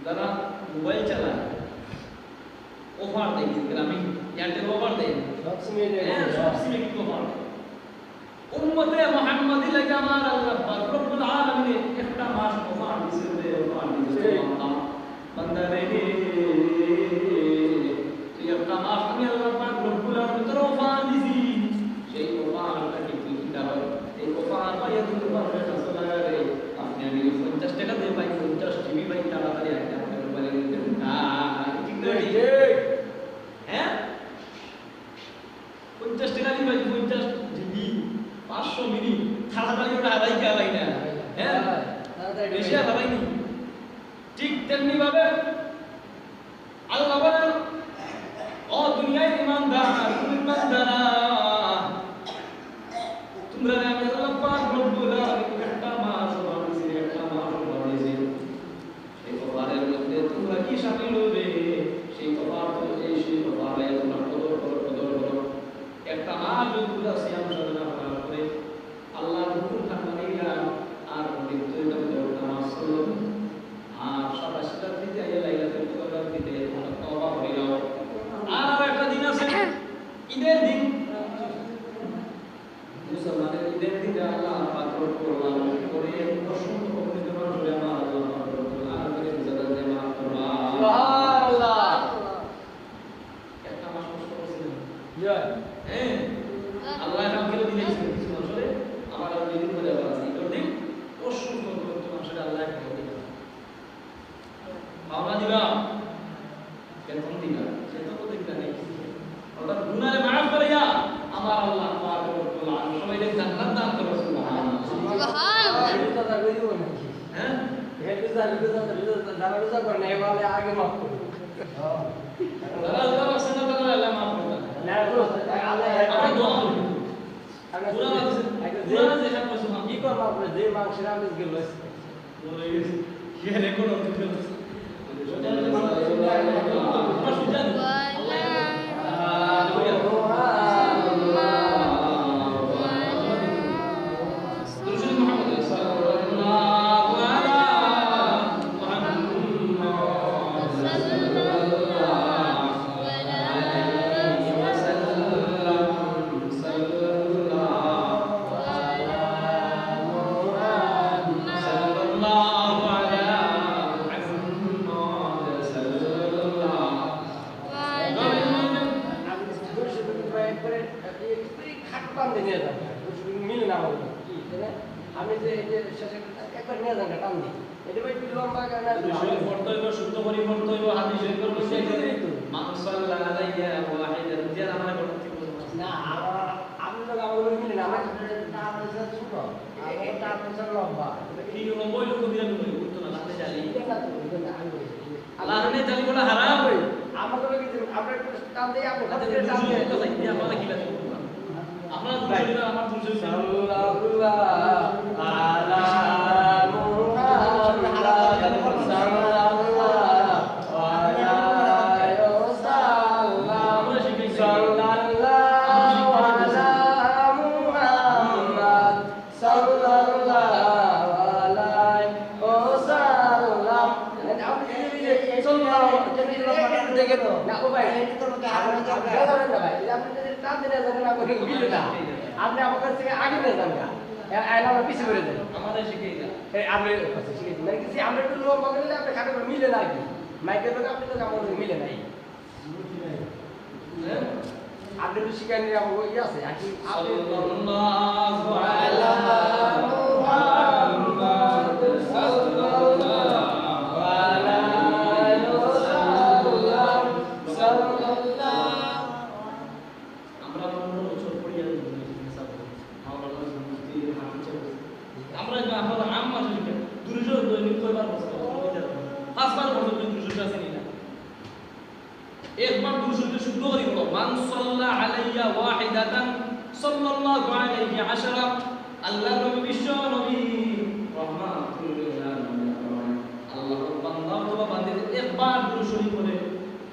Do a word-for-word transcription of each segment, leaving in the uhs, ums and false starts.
যারা মোবাইল চালায়, অফার দেয়, গ্রামীণ এয়ারটেল অফার দেয়। সব সিমে দেয়। হ্যাঁ, সব সিমে কিন্তু অফার দেয়। উম্মতে মুহাম্মাদি লাগি আমার আল্লাহ পাক রব্বুল আলামিনে একটা মাস অফার দিছে রে, অফার দিছে রে। বান্দা, বান্দা রে, তুই একটা মাস আমি আল্লাহ পাক রব্বুল আলামিন তোর অফার দিছি। সেই অফারটা কি তুই কিতা হয়? এই অফার পাইয়া তুই অফার হয়ে গেছে না রে। আপনি আমি পঞ্চাশ টাকা দিয়ে পাই, পঞ্চাশ জিবি পাই, তাড়াতাড়ি আপনি আপনার মোবাইলে নিতে না, ঠিক না? ঠিক। হ্যাঁ, পঞ্চাশ টাকা দিয়ে পাই, পঞ্চাশ জিবি, পাঁচশো মিনিট, তাড়াতাড়ি ওটা হারাই কি হারাই না? হ্যাঁ, তাড়াতাড়ি বেশি আর হারাইনি। ঠিক তেমনি ভাবে আল্লাহ বলেন, "ও দুনিয়ার ইমানদার, ইমানদারা, তোমরা আমি আল্লাহ পাক রব্বুল আলামিন একটা মাস বানাইছি, একটা মাস বানাইছি।" এই অফারের মধ্যে তোমরা কি শামিল হবে? সেই অফার তো, এই সেই অফারে তোমরা কদর করো, কদর করো। একটা মাস যদি তোমরা সিয়াম সাধনা করার পরে আল্লাহর হুকুম খান মানিলা, আর মৃত্যুর মধ্যে একটা মাস হলো, আর সাতাশ রাত্রিতে আইয়া লাইলাতুল কদর রাত্রিতে তোমরা তওবা করিলাও। আর, আর একটা দিন আছে, ঈদের দিন। মুসলমানের ঈদের দিনে আল্লাহ পাক রব্বুল আলামিন করে প্রসন্ন অগ্নিতে মানুষরে আমার আল্লাহ পাক রব্বুল আলামিনের জানাজা মাফ করবা। সুবহানাল্লাহ। একটা মাস কষ্ট করছে না? জয়। হ্যাঁ? আল্লাহ কাউকে দিলে কিছু মানুষরে আমার আর দুই দিন পরে আবার আছে। ঈদের দিন প্রসন্ন অগ্নিতে মানুষরে আল্লাহ একটা দিবা। পাওনা দিবা, বেতন দিবা, বেতন তো দিবা নেই। অর্থাৎ গুনারে মাফ করিয়া আমার আল্লাহ পাক রব্বুল আলামিন সবাইকে জান্নাত দান করো, সুবহানাল্লাহ। সুবহানাল্লাহ। রোজা থাকবে দিব নাকি? হ্যাঁ? হে রোজা, রোজা, রোজা, যারা রোজা করে না, এ বলে আগে মাফ করবো। যারা রোজা রাখছে না, তারা আল্লাহ মাফ করবে না। না, রোজা, আল্লাহ আমরা দোয়া করি। আগে পুরা মাসে, আগে পুরা মাসে হিসাব করছে, মাফ কি করবো আপনি? যে মাংসের আমেজ গেল, বলে গেছে। সে রেকর্ড অন করে গেছে। মিলে না আমাদের। কি, তাই না? আমি যে এই যে শেষে একবার নিয়ে যান, টান দিই। এটা ভাই একটু লম্বা গান আছে। দুরুদ শরীফ পড়তে হইব, শুদ্ধ করি পড়তে হইব, হাদিস শরীফ পড়তে হইব। সেটাই তো। মান সাল্লা আলাইয়া ওয়াহিদাতান, যে আমার পড়তে হইব। না, আমার, আমি তো আমার মিলে না, আমার তার হচ্ছে ছোট। এই, এই তার হচ্ছে লম্বা। কি লম্বা হইলে তো বিরাট হইব, উঠতো না, লাহনে জালি। এটা না তো, এটা না, আমি বলি। লাহনে জালি বলা হারাম। আমার তো কি যে আমরা একটু টান দিই, আপনি আচ্ছা, একটু টান দুরুদ দিই। শরীফ তো চাই, আপনারা কি লাগে? আপনারা দুরুদ শরীফ, আমার দুরুদ শরীফ। সাল্লাল্লাহু আলা মুহাম্মাদ, সাল্লাল্লাহু আলাইহি ওয়াসাল্লাম, সাল্লাল্লাহু আলা মুহাম্মাদ, সাল্লাল্লাহু আলাইহি ওয়াসাল্লাম। সাল্লাল্লাহু আলাইহি ওয়াসাল্লাম। না, ও ভাই, আপনি বেজার হন না ভাই, এই যে আপনি যদি টান দিলে যখন আপনি মিলে না, আপনি আমার কাছ থেকে আগে নিয়ে যান না। এ-, এ-, আমরা পিছিয়ে পড়ে যাই। আমাদের শিখিয়ে দেন। এই আপনি শিখেছি, মানে কি যে আমরা একটু লম্বা করে দিলে আপনি খাটে করে মিলে না আর কি। মাইকের লোক আপনি তো আমার মিলে নাই। হ্যাঁ? আপনি একটু শিখাই নিয়ে আমার ওই আছে, আর কি আপনি সাল্লাল্লাহু আলা মুহাম্মাদ সাল্লাল্লাহু আলাইহি ওয়াসাল্লাম। আমরা পনেরো বছর পড়িয়া মাওলানা মুফতি হাফিজ সাহেব। আমরা যে আপনারা আম মাসে শিখে দুরুদ শরীফ দৈনিক কয়বার পড়ছে? পাঁচবার পড়ছে, দুরুদ শরীফ আছে নি না? একবার দুরুদ শরীফ শুদ্ধ করি পড়ো। মান সাল্লা আলাইয়া ওয়াহিদাতান সাল্লাল্লাহু আলাইহি আশারা। আল্লাহর নবী, বিশ্ব নবী, রহমাতুল লিল আলামিন ফরমায়, আল্লাহর বান্দা অথবা বান্দির একবার দুরুদ শরীফ পড়ে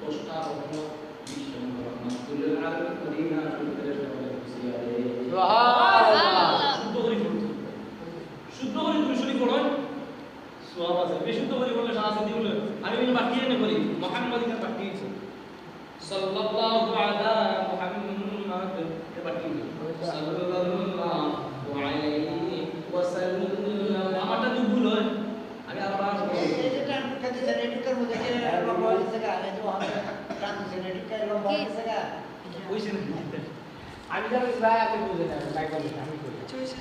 দশটা রহমত বিশ্ব নবী রহমাতুল লিল আলামিন মদিনা শরীফ ফেরেশতা বলে খুশি আছে। সুবহানাল্লাহ। শুদ্ধ করি পড়তে। শুদ্ধ করি দুরুদ শরীফ পড়ো। সওয়াব আছে। বেশি তো বলি বললে সারা সাথে বলে, আমি বলি বাকি এনে করি, মোহাম্মদ এখানে বাকি হয়েছে। সাল্লাল্লাহু আলা মুহাম্মদ, এ বাকি হয়েছে। সাল্লাল্লাহু আলাইহি ওয়াসাল্লাম। আমারটা যদি ভুল হয়, আমি আবার আসবো। এই যে ট্রান্সলেটর মধ্যে কি লম্বা হয়ে গেছে গা? এই যে ওখানে ট্রান্সলেটর কি লম্বা হয়ে গেছে গা? ওই সিনেমা। আমি জানি ভাই, আপনি বুঝেন না, ভাই বলেন, আমি কই।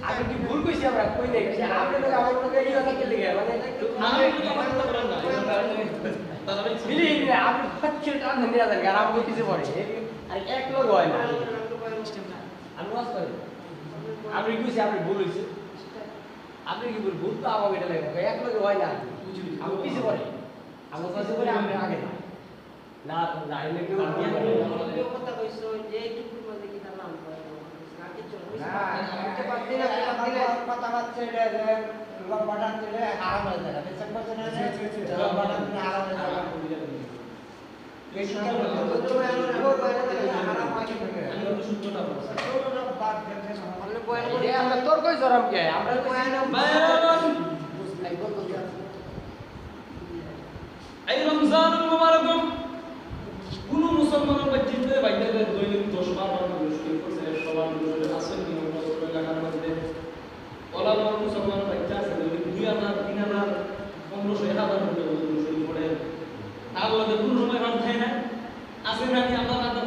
আমি কি ভুল কইছি আমরা? কই নাই। কিন্তু আপনি তো আমার লোকে এই কথা কেটে গেল, মানে, আমি তো আমার কথা বলেন না, এটা তো আমি মিলি, মিলি, আপনি হচ্ছে টান ধরে আছেন, আর আমাকে কিছু পড়ে। আর এক লোক হয় না। আমি ওয়াজ করি। আমি কইছি, আপনি ভুল হইছে। আপনি কি ভুল? ভুল তো আমাকে এটা লাগে। এক লোক হয় না। আমি কিছু পড়ে। আমি কিছু পড়ে, আপনি আগে না। না, না, এমনি কেউ আর বিয়ে করে না। কেউ কথা কইছো যে এইটুকুর মধ্যে কি তার নাম করে? না, আমি তো বাদ দিলাম, বাদ দিলাম। কথা বাদ ছেড়ে যে লম্বাটা ছেড়ে হারাম হয়ে যাবে। বিশ্বাস করছে না যে জি, জি, জি। লম্বাটা ছেড়ে হারাম হয়ে যাবে। এই সুন্দর কথা। তো এমন এমন বাইরে থেকে হারাম হয় কি করে? আমি তো সূত্রটা বলছি। আমরা বয়ান করি, আমরা তর্কই জড়াম কে? আমরা বয়ান এই রমজানুল মুবারক কোনো মুসলমানের বাচ্চাদের বাইরে দৈনিক দশ বার বার দুরূদ শরীফ পড়ছে, একশো বার দুরূদ শরীফ আছে কি অন্য কোনো এলাকার মধ্যে? ওলামা মুসলমান বাচ্চা আছে, দৈনিক দুই হাজার, তিন হাজার, পনেরোশো, এক হাজার করে দুরূদ শরীফ পড়ে। তার মধ্যে কোনো সময় বাদ দেয় না। আছে না কি আমরা